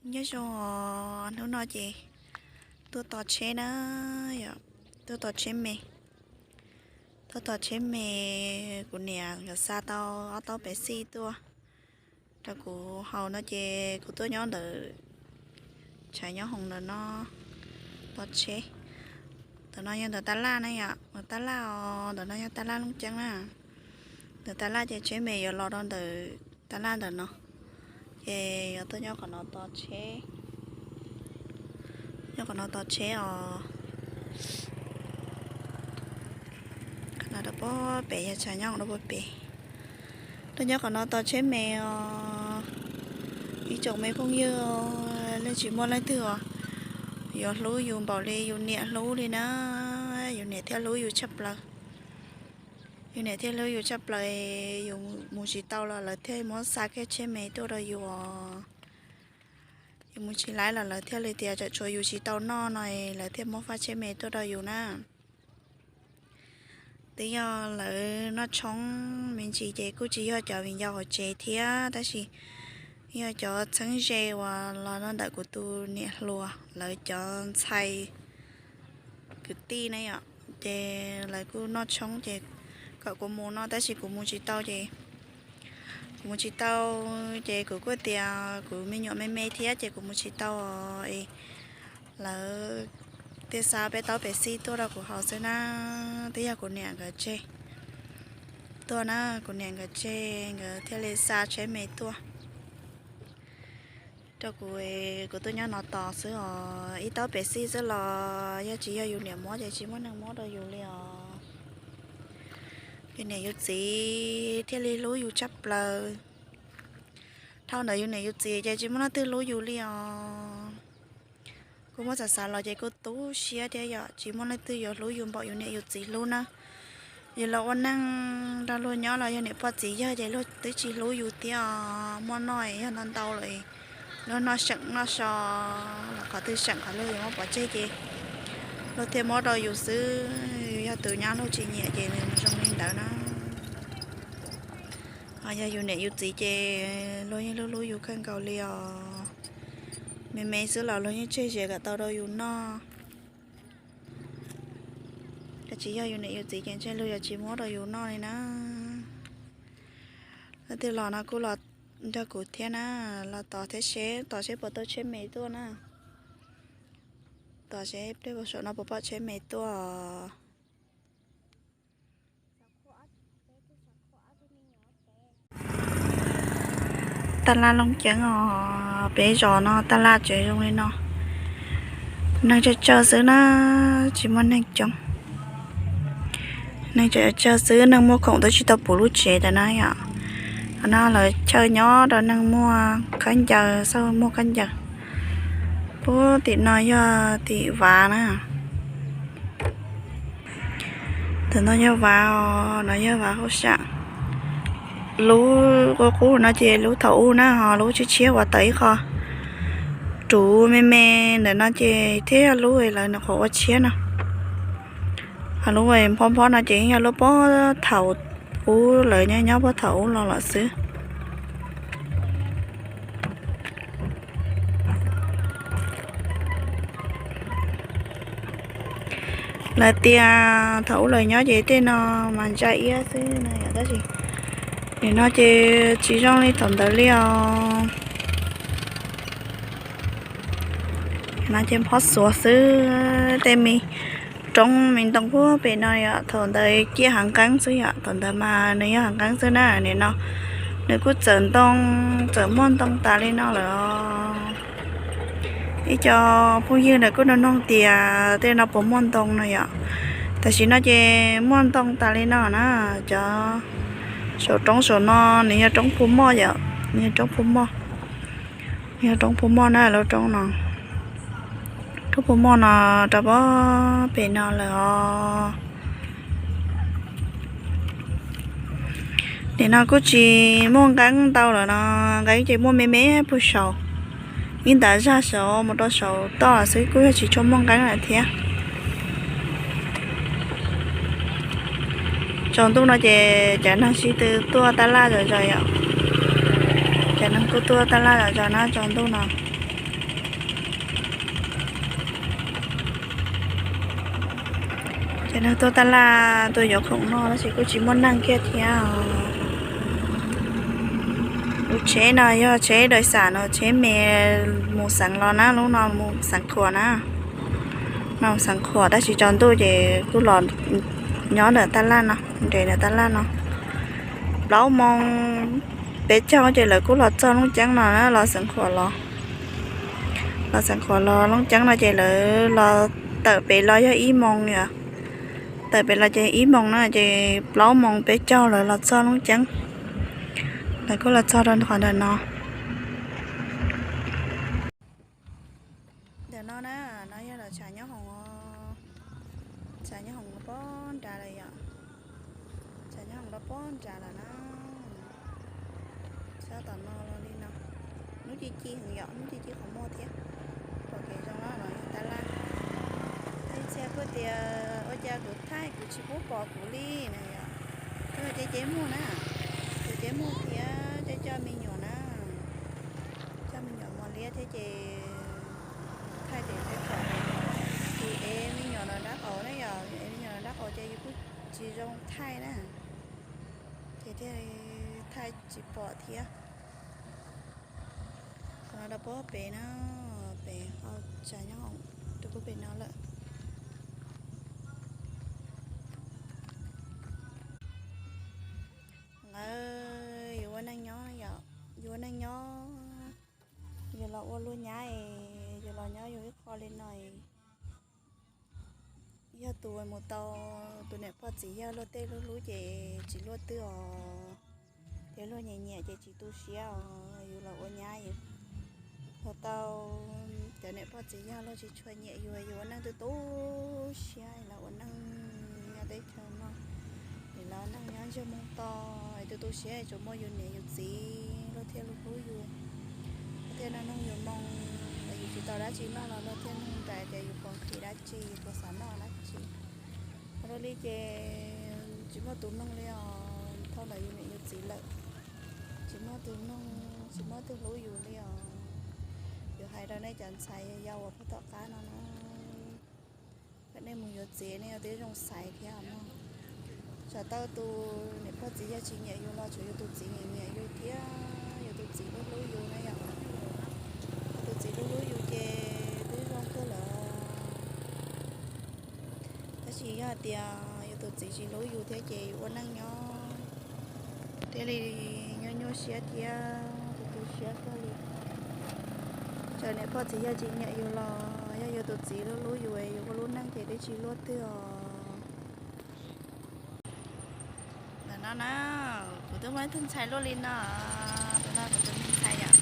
Nyob zoo, hnub no ces tuaj tos tsheb na, tuaj tos tsheb me, tuaj tos tsheb me. Kuv niam nkawd xa tau ob taub pes xij tuaj rau kuv haus no ces kuv tuaj nyob ntawm tshav nyob hoom ntawm no tos tsheb. Ntawm no yog ntawm tab laj na yom, ntawm tab laj os, ntawm no yog tab laj Looj Ceeb na. Ntawm tab laj ces tsheb me yuav los rau ntawm tab laj ntawm no, ces yuav tuaj nyob qhov no tos tsheb, nyob qhov no tos tsheb os. Qhov no rau puag pem yog tshav nyob rau puag pem. Tuaj nyob qhov no tos tsheb me os. Ib tsoom me phooj ywg, leej tsis muaj leej twg yuav hlub yus npaum li yus niam hlub li na. Yus niam thiaj hlub yus tshaj plaws. Yus niam thiaj hlub yus tshaj plaws, yus mus tsis tau los lawv thiaj muab xa kiag tsheb me tuaj rau yus os. Yus mus tsis laib los lawv thiaj li tias tseem tshuav yus tsis tau noj no, lawv thiaj muab fab tsheb me tuaj rau yus na. Twb yog lawv noj tshoob me ntsis ces kuj tsis yog cov viv ncaus hauv tsev thiab, tab sis yog cov txheeb ze uas los ntawm kuv tus niam hluas lawv cov ntxhais kwv tij na yom, ces lawv kuj noj tshoob ces kom kuv mus no tab sis kuv mus tsis tau ces, kuv mus tsis tau ces kuv kuj tias kuv me nyuam me me thiab ces kuv mus tsis tau. Lawv thiaj xa peb taub pes xij tuaj rau kuv haus xwb na, twb yog kuv niam nkawd tseg tuaj na, kuv niam nkawd tseg nkawd thiaj li xa tsheb me tuaj rau kuv, kuv tuaj nyob no tos xwb os. Ib taub pes xij xwb los yog tsis yog yus niam muab ces tsis muaj neeg muab rau yus li os. Yus niam yus txiv thiaj li hlub yus tshaj plaws. Dhau ntawd yus niam yus txiv ces tsis muaj leej twg hlub yus li os. Kuv muab xav xav los ces kuj tu siab thiab yom, tsis muaj leej twg yuav hlub yus npaum yus niam yus txiv hlub na. Yus los ua neej nrog luag nyob los yog niam pog txiv yawg ces luag twb tsis hlub yus thiab os. Muaj noj yog ntau ntau lawm, luag noj seem noj so los qhov twg seem qhov luag yuav muab pov tseg ces luag thiaj muab rau yus xwb. Yus yog tus nyab luag tsis nyiam ces nws zoo li ntawd na. Yog yus niam yus txiv ces luag yeej hlub hlub yus kawg nkaus li os. Me me xwb los luag yeej tseg zias kom tau rau yus noj. Tab tsis yog yus niam yus txiv ces ntshe luag yuav tsis muab rau yus noj li na. Leej twg los no kuj los nrog kuv thiab na, los tos thiab seb, tos seb puas tau tsheb me tuaj na. Tos seb pliag puas saum no puas pom tsheb me tuaj. Taj laj Looj Ceeb os, peb zos no taj laj tsev zoo li no. Neeg tsawg tsawg xwb na, tsis muaj neeg coob. Neeg tsawg tsawg xwb, neeg muaj khoom twb tsis tau puv lub tsev ntawm no yom. Qhov no lawv chaw nyob rau neeg muaj khaub ncaws, xab muaj khaub ncaws. Puag tim no yog tim Vav na. Ntawm no yog Vav os, no yog Vav hauj sam. Lub qub qub no ces lub thaum ub na, ho lub tshiab tshiab uas tawm ib qho ruv me me ntawm no ces thiab yog lub lawv nyuam qhuav ua tshiab no. Ho lub nphob nphob no ces yog lub puag thaum ub, lawv nyob nyob puag thaum ub los lawm xwb. Lawv tias thaum ub lawv nyob ces tej no mas ntsa iab xwb na yom, tab sis nim no ces tsis zoo li thaum ntawd li os. No ces nphob xuav xwb, tej me roob me ntoo puag pem no yom, thaum ntawd ciaj hav nqeeb xwb yom, thaum ntawd mas nws yog hav nqeeb xwb na. Nim no nws kuj txawm ntoo, txawm muaj ntoo tas li no lawm os. Ib co phooj ywg ntawd kuj nug nug tias tej no puas muaj ntoo no yom. Tam sim no ces muaj ntoo tas li no na. Cov saum roob saum no nws yog roob phu moj yom, nws yog roob phu moj, nws yog roob phu moj na, lub roob no, roob phu moj no rau puag pem no lawm os. Nim no kuj tsis muaj nqeeb ntau lawm no, nqeeb ces muaj me me puag saud, ib ntav zaj saud mus rau saud toj xwb, kuj yog tsis tshua muaj nqeeb lawm thiab. Tsaus ntuj no ces cov neeg sib tw tuaj taj laj zom zaws yom. Cov neeg kuj tuaj taj laj zom zaws na tsaus ntuj no. Nws tuaj taj laj tuaj yuav khoom noj tab sis kuj tsis muaj neeg kiag thiab. Lub tsheb no yog tsheb dais xam no, tsheb me mus Xeev los na, lub no mus Xeev Khuam na. No mus Xeev Khuam tab sis tsaus ntuj ces kuj los nyob ntawm taj laj no, nres ntawm taj laj no. Plaub moo peb caug ces lawv kuj los txog Looj Ceeb no na, los Xeev Khuam los. Los Xeev Khuam los Looj Ceeb no ces lawv los tawm pem los yog ib moo yom. Tawm pem los ces ib moo na ces plaub moo peb caug lawv los txog Looj Ceeb. Lawv kuj los txog rau qhov ntawm no. Ntawm no na, no yog los tshav nyob hoom, tshav nyob hoom los pob nrad lawm yom. Tshav nyob hoom los pob nrad lawm na. Sab tom no los li no. Hnub ci ci heev yom, hnub ci ci qhov muag thiab. Pom kev zoo los yog taj laj. Ib txhia kuj tias ua cas kuv thaij kuv tsis pub pom kuv li na yom. Kuv ces ces muag na, kuv ces muag thiab coj coj me nyuam na. Coj me nyuam mos liab thiab ces thaij ces thaij pom. Kuv ev me nyuam los dab qaum na yom, ev me nyuam los dab qaum ces yus kuj tsis zoo thaij na. Ces thiaj thaij tsis pom thiab. Qhov no rau puag pem na, pem hauv tshav nyob hoom rau puag pem no lawm. Lawv, yus ua neej nyob yom, yus ua neej nyob, yus los ua luag nyab es yus los nyob yus ib qho li no es, yog tus mus tau tus niam pog txiv yawg luag tej hlub hlub ces tsis luaj twg os. Ces luag nyiam nyiam ces tsis tu siab os, yus los ua nyab yus los tau cov niam pog txiv yawg luag tsis tshua nyiam yus, yus ua neej tu tu siab los ua neej nyob teb chaws no. Nim los neej nyob ntsiag moo to, tu tu siab tsuas muaj yus niam yus txiv luag thiaj hlub hlub yus, luag thiaj noj noog yus moo. Yus tsis tau dab tsi noj los luag thiaj nug nraim tias yus puas nqhis dab tsi, yus puas xav noj dab tsi. Ua li ces tsis muaj tus mloog li os, thauj ntawm yus niam yus txiv lawm. Tsis muaj tus mloog, tsis muaj tus hlub yus li os. Yus hais rau nej cov ntxhais yau uas pheej tom qab no na, kom nej mus yuav txiv nej yuav tib zoo xaiv thiab mog. Tsam tau tus niam pog txiv yawg tsis nyiam yus los tsuav yus tus txiv nyiam nyiam yus thiab yus tus txiv hlub hlub yus na yom. Yus tus txiv hlub hlub yus ces twb zoo kawg lawm. Tab sis yog hais tias yus tus txiv tsis hlub yus thiab ces yus ua neej nyob thiaj li nyuaj nyuaj siab thiab tu tu siab kawg li. Tsam niam pog txiv yawg tsis nyiam yus los yog yus tus txiv hlub hlub yus, yus ua lub neej ces twb tsis luaj twg os. Ntawm no na, kuv twb muaj ib tug ntxhais luaj li no, tus no kuv tus me ntxhais yom.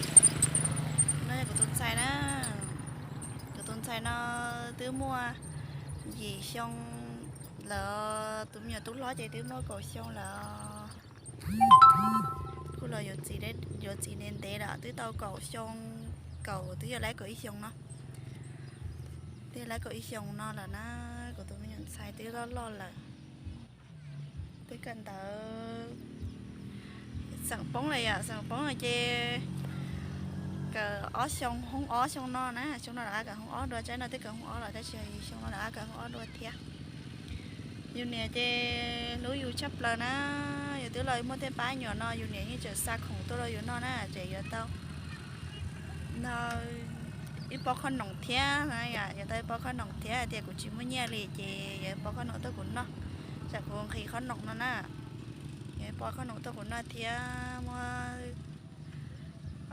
No yog kuv tus ntxhais na, kuv tus ntxhais no twb muaj yim xyoo lawm, tus me nyuam tub hlob ces twb muaj kaum xyoo lawm. Kuj los yuav txiv, yuav txiv ntev ntev lawm, twb tau kaum xyoo, kaum twb yog lab kaum ib xyoos no. Twb lab kaum ib xyoos no lawm na, kuv tus me nyuam ntxhais twb loj loj lawm. Twb kawm ntawv xeem Poob lawm yom, xeem Poob ces kawm ob xyoo, hoob ob xyoo no na, xyoo no lawv kawm hoob ob dua, tsaib no twb kawm hoob ob lawm tab sis xyoo no lawv kawm hoob ob dua thiab. Yus niam ces hlub yus tshaj plaws na, yus twb los muaj tej pab nyuam no yus niam yeej tseem xa khoom tuaj rau yus noj na, ces yuav tau no ib pob qhob noom thiab, yuav tau ib pob qhob noom thiab, tias kuv tsis muaj nyiaj li ces yuav ib pob qhob noom tuaj kuv noj, tsam kuv nqhis qhob noom no na. Yuav ib pob qhob noom tuaj kuv noj thiab muab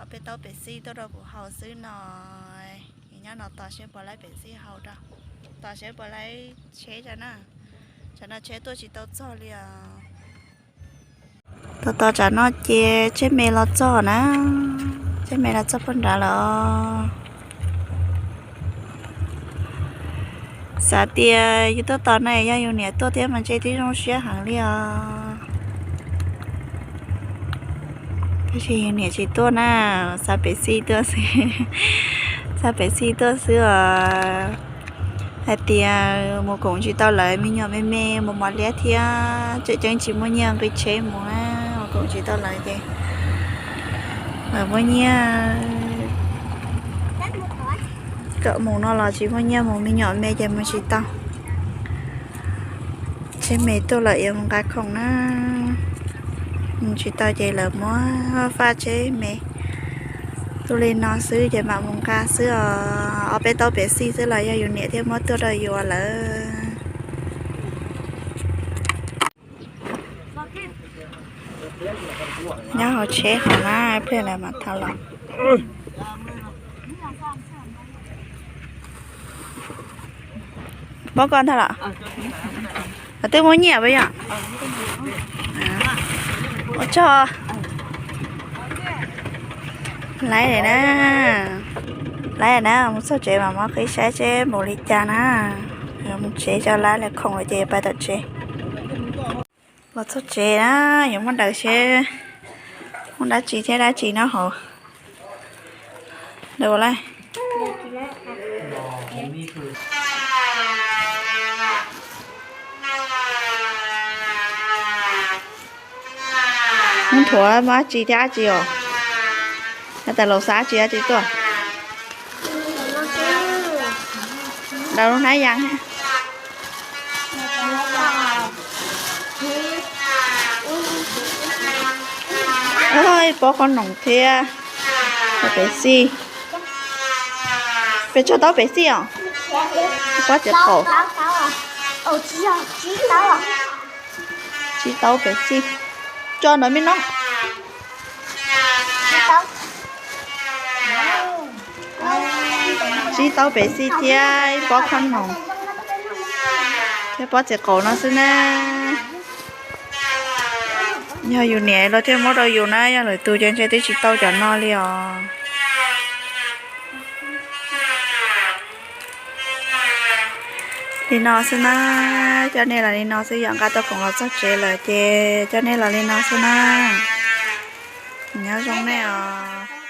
ob peb taub pem xij tuaj rau kuv haus xwb no. Nyob no tos seb puas laib pem xij haus rau, tos seb puas laib tsheb rau na. Tsam no tsheb tuaj tsis tau txog li os. Tos tos tsam no ces tsheb me los txog na, tsheb me los txog puag nrad lawm. Xav tias yus tuaj tos na yog yus niam tuaj thiab mas ntshe twb zoo siab heev li os. Tab sis yus niam tsis tuaj na, xa pem xij tuaj xwb, xa pem xij tuaj xwb os. Hais tias mus koom tsis tau lawv, me nyuam me me mus mos liab thiab tseem ceeb tsis muaj nyiaj nqi tsheb mus na, mus koom tsis tau lawv ces lawv muaj nyiaj kom mus no los tsis muaj nyiaj mus, me nyuam me ces mus tsis tau. Tsheb me tuaj lawm yuav mus nqa khoom na. Mus tsis tau ces lawv muab faj tsheb me tuaj li no xwb ces mam mus nqa xwb os. Ob peb taub pev xij xwb los yog yus niam thiaj muab tuaj rau yus lawm. Nyob hauv tsheb hov na, ib pliag lawv mam thau los. Pob koj ntag los? Twb muab nyiaj puas yog? Ua tsaug. Laiv na, laiv na, mus txog tsev mas muab qhib saib seb npaum li cas na. Mus tsev coj lab li khoom lawm ces pais tom tsev. Los txog tsev na, yuav muab daws seb muaj dab tsi thiab dab tsi nyob hauv. Daws ua lawm. Muab nthuav muaj dab tsi thiab dab tsi os? Has tas laus xav dab tsi dab tsi tuaj? Daws lub hnab yas. Ib pob qhob noom thiab. Taub pev xij. Pes tsawg taub pev xij os? Pob txiv qaum. Tsib taub pev xij. Tso ntawd me noob. Tsib taub pev xij thiab ib pob qhob noom thiab pob txiv qaum no xwb na. Yog yus niam los thiaj muab rau yus na, yog lwm tus ces ntshe twb tsis tau cov no li os. Li no xwb na, coj nej los li no xwb, yog nqa tau khoom los txog tsev lawm ces coj nej los li no xwb na. Nyob zoo nej os.